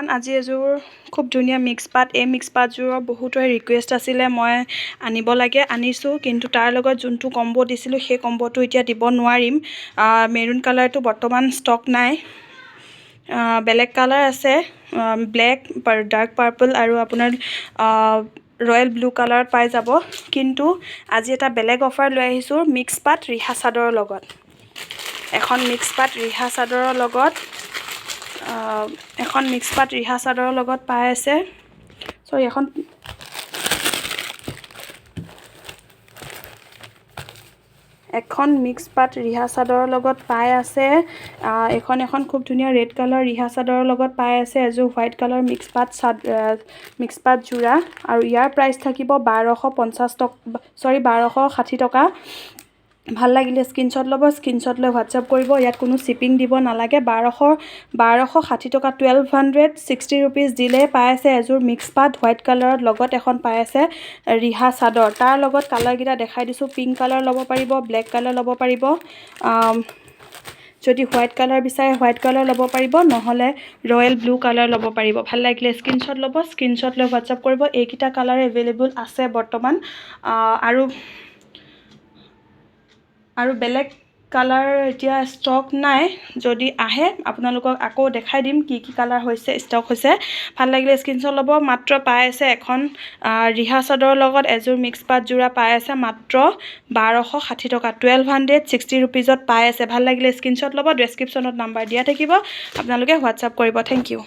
Everyone, আজি এযোৰ খুব ধুনীয়া মিক্স পাট। এই মিক্স পাটযোৰৰ বহুতৰে ৰিকুৱেষ্ট আছিলে, মই আনিব লাগে, আনিছোঁ। কিন্তু তাৰ লগত যোনটো কম্ব' দিছিলোঁ, সেই কম্ব'টো এতিয়া দিব নোৱাৰিম। মেৰুণ কালাৰটো বৰ্তমান ষ্টক নাই। বেলেগ কালাৰ আছে, ব্লেক, ডাৰ্ক পাৰ্পল আৰু আপোনাৰ ৰয়েল ব্লু কালাৰত পাই যাব। কিন্তু আজি এটা বেলেগ অফাৰ লৈ আহিছোঁ, মিক্স পাট ৰিহা চাদৰৰ লগত। এখন মিক্স পাট ৰিহা চাদৰৰ লগত, এখন মিক্স পাট ৰিহা চাদৰৰ লগত পাই আছে, চৰি, এখন মিক্স পাট ৰিহা চাদৰৰ লগত পাই আছে। এইখন এখন খুব ধুনীয়া ৰেড কালাৰ ৰিহা চাদৰৰ লগত পাই আছে এযোৰ হোৱাইট কালাৰ মিক্স পাট যোৰা। আৰু ইয়াৰ প্ৰাইচ থাকিব 1250 টকা, চৰি, 1260 টকা। ভাল লাগিলে স্ক্ৰীনশ্বট ল'ব, স্ক্ৰীনশ্বট লৈ হোৱাটছএপ কৰিব। ইয়াত কোনো শ্বিপিং দিব নালাগে। 1260 টকা, 1260 ৰুপিজ দিলে পাই আছে এযোৰ মিক্স পাট হোৱাইট কালাৰত, লগত এখন পাই আছে ৰিহা চাদৰ। তাৰ লগত কালাৰকেইটা দেখাই দিছোঁ। পিংক কালাৰ ল'ব পাৰিব, ব্লেক কালাৰ ল'ব পাৰিব। যদি হোৱাইট কালাৰ বিচাৰে, হোৱাইট কালাৰ ল'ব পাৰিব, নহ'লে ৰয়েল ব্লু কালাৰ ল'ব পাৰিব। ভাল লাগিলে স্ক্ৰীনশ্বট ল'ব, স্ক্ৰীনশ্বট লৈ হোৱাটছএপ কৰিব। এইকেইটা কালাৰ এভেইলেবল আছে বৰ্তমান। আৰু বেলেগ কালাৰ এতিয়া ষ্টক নাই। যদি আহে, আপোনালোকক আকৌ দেখাই দিম কি কি কালাৰ হৈছে, ষ্টক হৈছে। ভাল লাগিলে স্ক্ৰীনশ্বট ল'ব। মাত্ৰ পাই আছে এখন ৰিহা চাদৰৰ লগত এযোৰ মিক্স পাট যোৰা পাই আছে মাত্ৰ 1260 টকা, 1260 ৰুপিজত পাই আছে। ভাল লাগিলে স্ক্ৰীনশ্বট ল'ব। ডেছক্ৰিপশ্যনত নাম্বাৰ দিয়া থাকিব, আপোনালোকে হোৱাটছআপ কৰিব। Thank U.